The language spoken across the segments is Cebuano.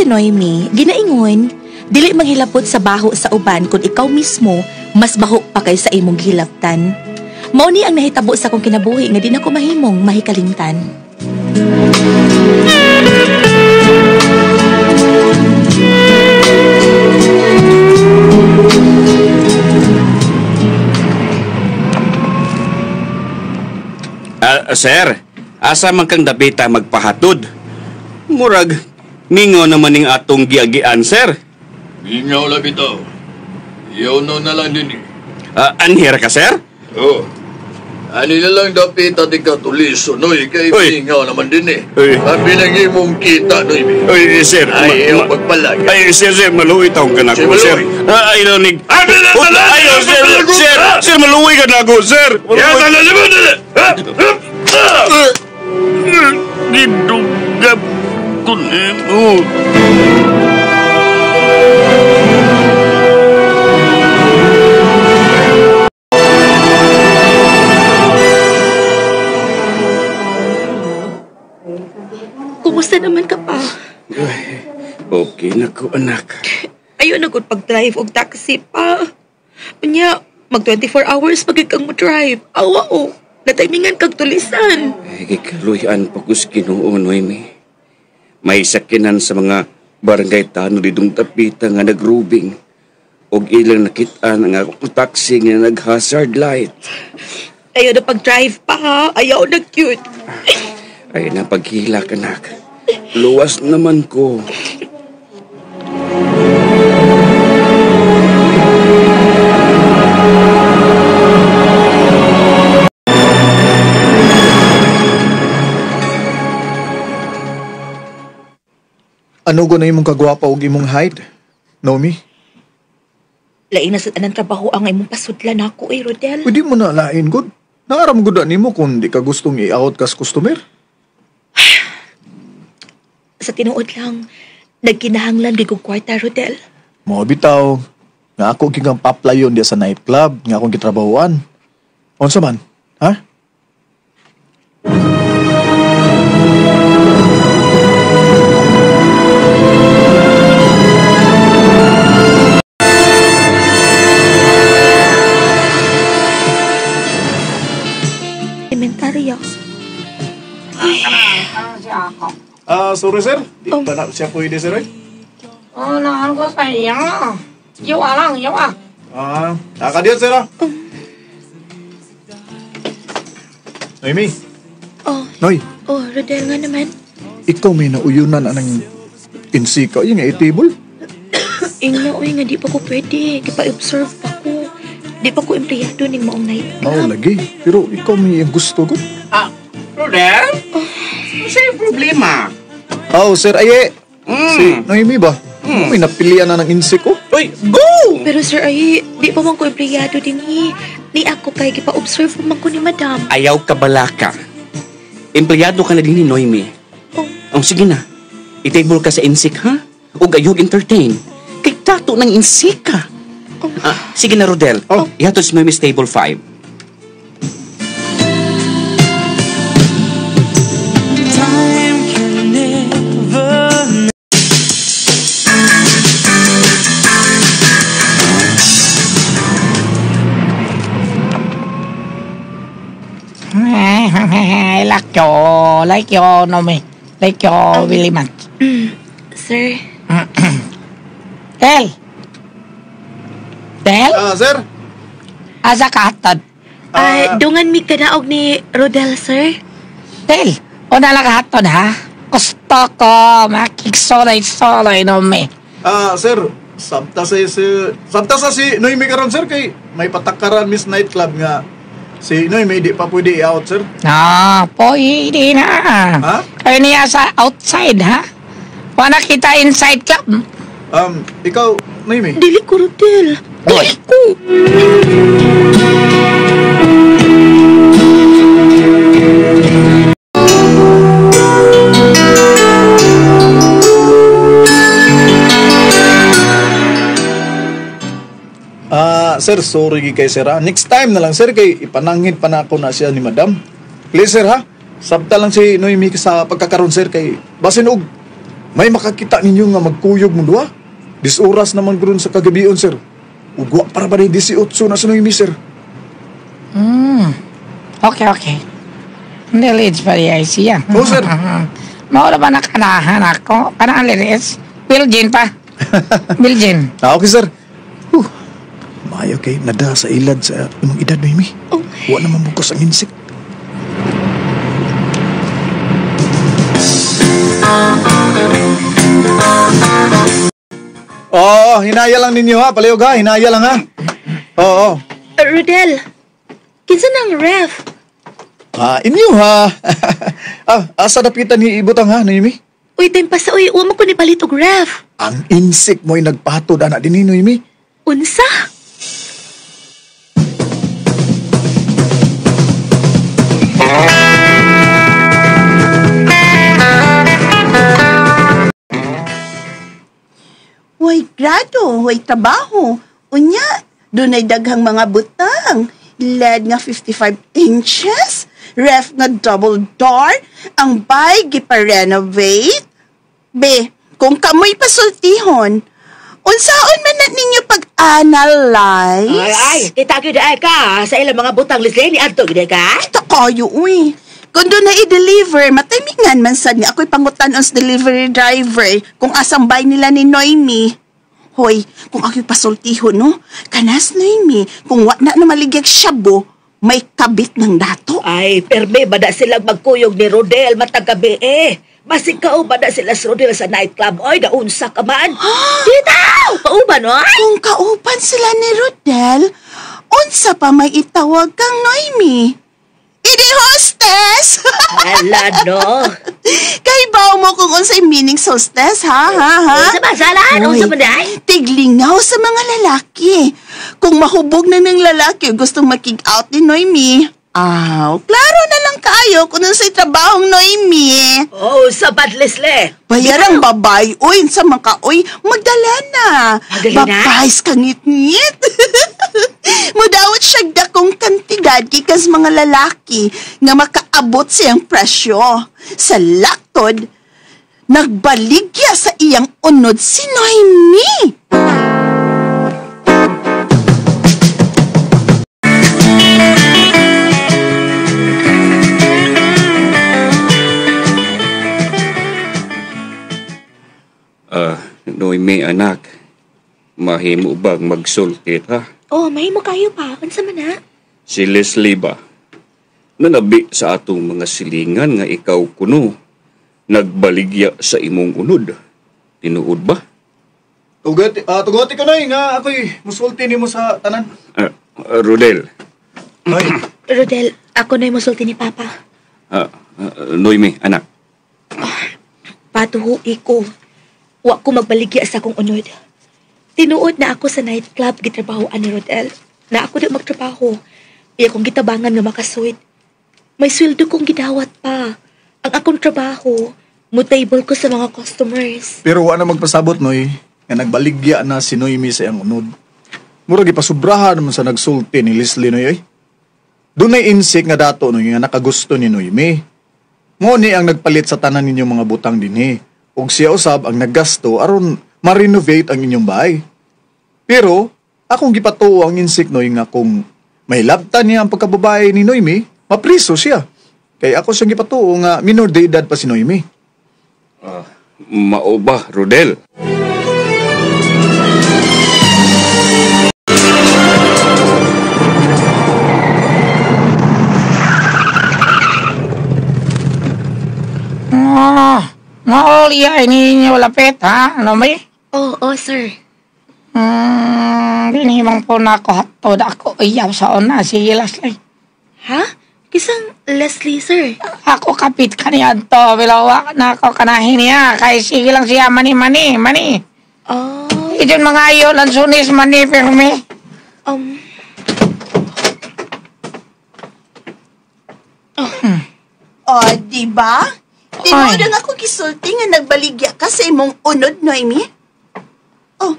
Noemi, ginaingon, dili manghilapot sa baho sa uban kung ikaw mismo mas baho pa kay sa imong gihilaptan. Mao ni ang nahitabo sa akong kinabuhi nga di na ko mahimong mahikalimtan. Sir, asa man kang dapita magpahatod? Murag, mingaw naman ning atong giagian, sir. Mingaw lang bitaw. Iyaw na lang din eh. Anhira ka, sir? Oo. Ani na lang dapita di ka tuliso, noy. Kay mingaw naman din eh. Ang binagi mong kita, noy. Uy, sir. Ay, iyo pagpalag. Ay, sir, sir, maluwi taong ka na ko, sir. Ay, nanig. Ay, sir, sir, sir, maluwi ka na ako, sir. Gidugab ko nimo. Kumusta naman ka pa? Ay, okay na ko, anak. Ayaw na gud pag-drive og taxi pa. Unya, mag 24 hours pag kang mo-drive. Awa o, nataymingan kag tulisan. Ay, gikaluyan pa ko sa Ginoo, Noemi. May sakinan sa mga barangay tano didong tapita nga nagrubing. Og ilang nakitaan ang akong taxi nga nag-hazard light. Ayaw na pag-drive pa ha. Ayaw na cute. Ay, napaghilak, anak. Luwas naman ko. Ano ko na imong kagwapa og imong height, Nomi? Lain na sa tanang trabaho ang imong pasudlan ako eh, Rodel. Pwede mo na lain, good. Naaram gud nimo kung di ka gustong i-out kas customer. Sa tinuod lang, nagkinahanglan gid kog kwarta, Rodel. Mao bitaw nga ako gigang paplayon diya sa nightclub nga akong gitrabahoan. Unsa man? Ha? Elementaryo. Sorry sir, di pa na siya pwede sir eh. Oh, naan ko sa iya. Yawa lang, yawa. Nakadiyan sir ah. Noemi. Oh. Noy. Oh, Rodel nga naman. Ikaw may nauyunan anang insika, yun nga i-table. Ingna, uy, nga di pa ko pwede. Kipa-observe pa ko. Di pa ko empleyado ning maong night club. Mao lagi, pero ikaw may ang gusto ko. Rodel? Oh. Sa'yo problema? Oh, sir, aye. Si Noemi ba? May napilian na ng insik ko. Uy, go! Pero sir, aye, di pa man ko empleyado din eh. Ni ako kay gipa-observe pa man ko ni madam. Ayaw ka balaka. Empleyado ka na din ni Noemi. Oh. Oh, sige na. I-table ka sa insik, ha? O gayog entertain. Kay tato ng insik ka. Oh. Sige na, Rodel. Oh. Ihatod si Noemi sa table 5. Like you, Nomi. Like you, very much. Sir. Del. Del? Sir? Asa ka hatod? Dungan mi kanaog ni Rodel, sir. Del, una lang hatod, ha? Gusto ko makiksolay-solay, Nomi. Sir, sabta sa si Noemi karon, sir, kay may patakaran Miss Nightclub nga si Noemi di pa pwede i-out, sir. No, pwede na. Ha? Kayo niya sa outside, ha? Wala kita inside club. Ikaw, Noemi? Dili ko, Rodel. Dili ko. Sir, sorry kay sir ha. Next time na lang sir, kay ipanangin pa na ako na siya ni madam. Please sir ha, sabta lang si Noemi sa pagkakaroon sir, kay basin og May makakita ninyo nga magkuyog mo duha? 10 oras naman gron sa kagabion, sir. Ugwa para ba na 18 na sa Noemi, sir? Okay, okay. Dili pa di ay siya. Oh, sir. Maura ba nakanahan ako? Kanaan liris? Biljin pa. Biljin. Ah, okay, sir. Maayo kay nada sa ilad sa imong edad, Noemi. Oh. Wa naman bukos ang insik. Oo, hinaya lang ninyo ha. Palihog ha, hinaya lang ha. Oo. Rodel, kinsa nang ref? Ah, inyo ha. Asa dapitan ni ibutang ha, Noemi? Uy, time pa sa uy, wa mo ko ni palit og ref. Ang insik mo'y nagpatod ana dinhi, Noemi. Unsa? Way grado, way trabaho. Unya, dunay daghang mga butang. LED nga 55 inches, ref nga double door, ang bay gipa-renovate. Be, kung kamoy pasultihon, unsaon man na ninyo pag-analyze? Ay, kita gyud ay ka sa ilang mga butang Leslie ni adto gyud ka. Ito kayo, uy. Kung doon na i-deliver, mataymingan man sad nga ako'y pangutan-on sa delivery driver kung asang bay nila ni Noemi. Hoy, kung ako'y pasultihon, no? Kanas, Noemi, kung wa na namaligyak shabu, may kabit ng dato. Ay, perme ba na silang magkuyog ni Rodel matag gabi eh. Masikaw ba na sila si Rodel sa nightclub? Oy, naunsa ka man. Ditaw! Kauban, oy! Kung kauban sila ni Rodel, unsa pa may itawag kang Noemi? Idi hostess! Ala, no? Kay baw mo kung unsay meaning sa hostess, ha? Ha? Ha? Unsa ba, salan? Unsa ba day? Tiglingaw sa mga lalaki. Kung mahubog na ng lalaki gustong makig out ni Noemi, aw, klaro na lang kayo kung unsay trabahong Noemi. Oh, sa bad, Leslie. Bayarang babay, uy, sa mga uy, magdala na. Magdala na? Babays kangit-ngit. Mudawat siya dakong kantidad gikas mga lalaki nga makaabot siyang presyo. Sa laktod, nagbaligya sa iyang unod si Noemi. Noemi, anak, mahimo bang magsultit, ha? Oh, mahimo kayo pa. Unsa man na? Si Leslie ba? Nanabi sa atong mga silingan nga ikaw kuno nagbaligya sa imong unod. Tinuod ba? Tugati ko, Noy, nga ako'y musulti nimo sa tanan. Rodel. Noy. Rodel, ako na'y musulti ni Papa. Noemi, anak. Patuhui ko. Wa ko magbaligya sa akong unod. Tinuod na ako sa nightclub gitrabahoan ni Rodel. Na ako di magtrabaho. Iya kong gitabangan nga makasuwit. May sweldo kong gidawat pa. Ang akong trabaho, mo-table ko sa mga customers. Pero wa na magpasabot, Noy, nga nagbaligya na si Noemi sa iyang unod. Murag ipasubrahan naman sa nagsulti ni Leslie, Noy, ay. Dunay insik nga dato, Noy, nga nakagusto ni Noemi. Mo ni ang nagpalit sa tanan ninyong mga butang dinhi. Og siya usab ang naggasto aron ma-renovate ang inyong bahay. Pero akong gipatuo ang insik, Noy, nga kung may labtan niya ang pagkababae ni Noemi, mapriso siya. Kay ako siyang gipatuo nga minor de edad pa si Noemi. Mao ba, Rodel? Mauli ay ninyo lapit, ha? Ano may? Oo, sir. Dinhimang po na ako hatod ako iyaw sa una si Leslie. Ha? Kisang Leslie, sir. Ako kapit kaniya to, bilawa na ako kanahin niya. Kay sige lang siya, mani, mani, mani. Oh. Iyon mga iyo, lansunis, mani, pirmi. Oh, di ba? Tinuod ang ako gisulti nga nagbaligya ka sa imong unod, Noemi. Oh.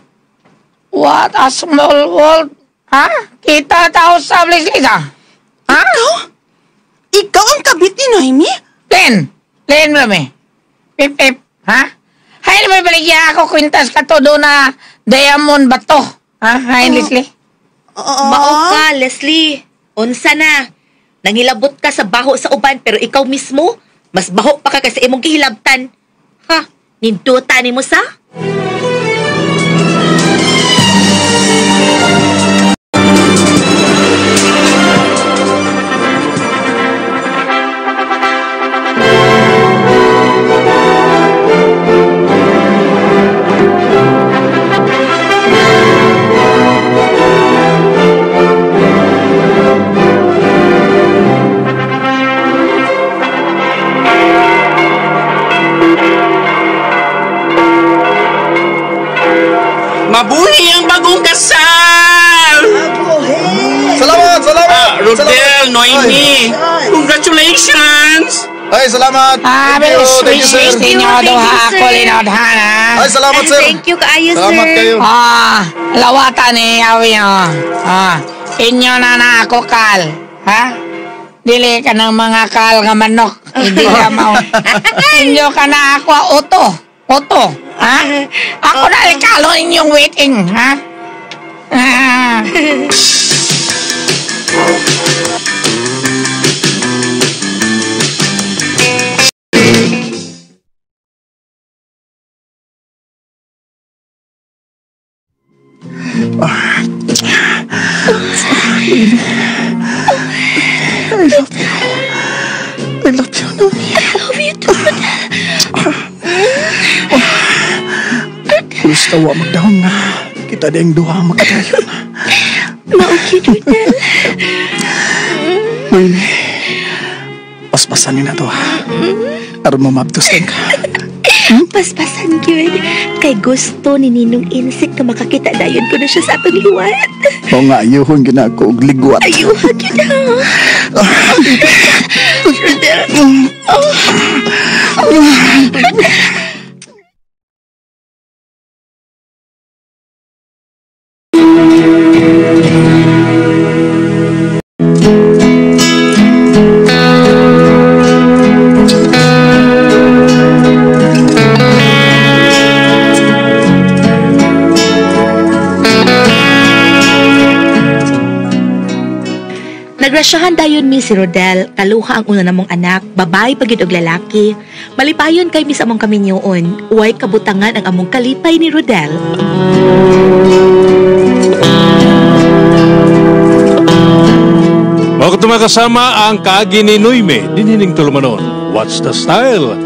What a small world. Ha? Kita tao sa Leslie, ha? Ikaw? Ikaw ang kabit ni Noemi? Len! Len, mami. Pip, pip. Ha? Hay may baligya ako kwintas ka to do na diamond ba to? Ha? Hay, Leslie? Mao ka, Leslie. Unsa na? Nangilabot ka sa baho sa uban pero ikaw mismo, mas baho pa ka kasi imong gihilabtan. Ha? Ninduta nimo sa? Mabuhi ang bagong kasal! Salamat, salamat! Rodel, Noemi, congratulations! Ay, salamat! Thank you, sir. Thank you, ako linodhan, ha? Ay, salamat, sir. Thank you kaayo, sir. Salamat kayo. Lawatan ni awi, inyo na na ako, kal. Ha? Dili ka ng mga kal nga manok. Hindi ka mao. Inyo ka na ako, oto. Oto. Ha? Ako na ikalo inyong waiting, ha? I love you. I love you, Noemi. I love you too. Gusto wa magdahong nga. Kita ding duha magkadayon. Mao gyud, Rodel. Noemi, paspasan ni na to, ha? Aron mamabdos lang ka. Paspasan gyud. Kay gusto ni Ninong Insik na makakita dayon ko na siya sa atong liwat. O nga, ayuhon gina ako og ligwat. Ayuha gyud, ha? Rodel. Oh. Nagrasyahan dayon mi si Rodel, kaluha ang una namong anak, babae pagid og lalaki. Malipayon kay mi sa among kaminyoon, uway kabutangan ang among kalipay ni Rodel. Mga tumakasama ang kaagi ni Noemi, dinhining tulumanon. What's the style?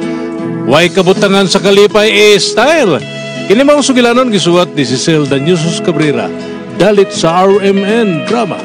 Way kabutangan sa kalipay e style. Kini mga sugilanon gisuwat ni Cecil Danyusos Cabrera, dalit sa RMN Drama.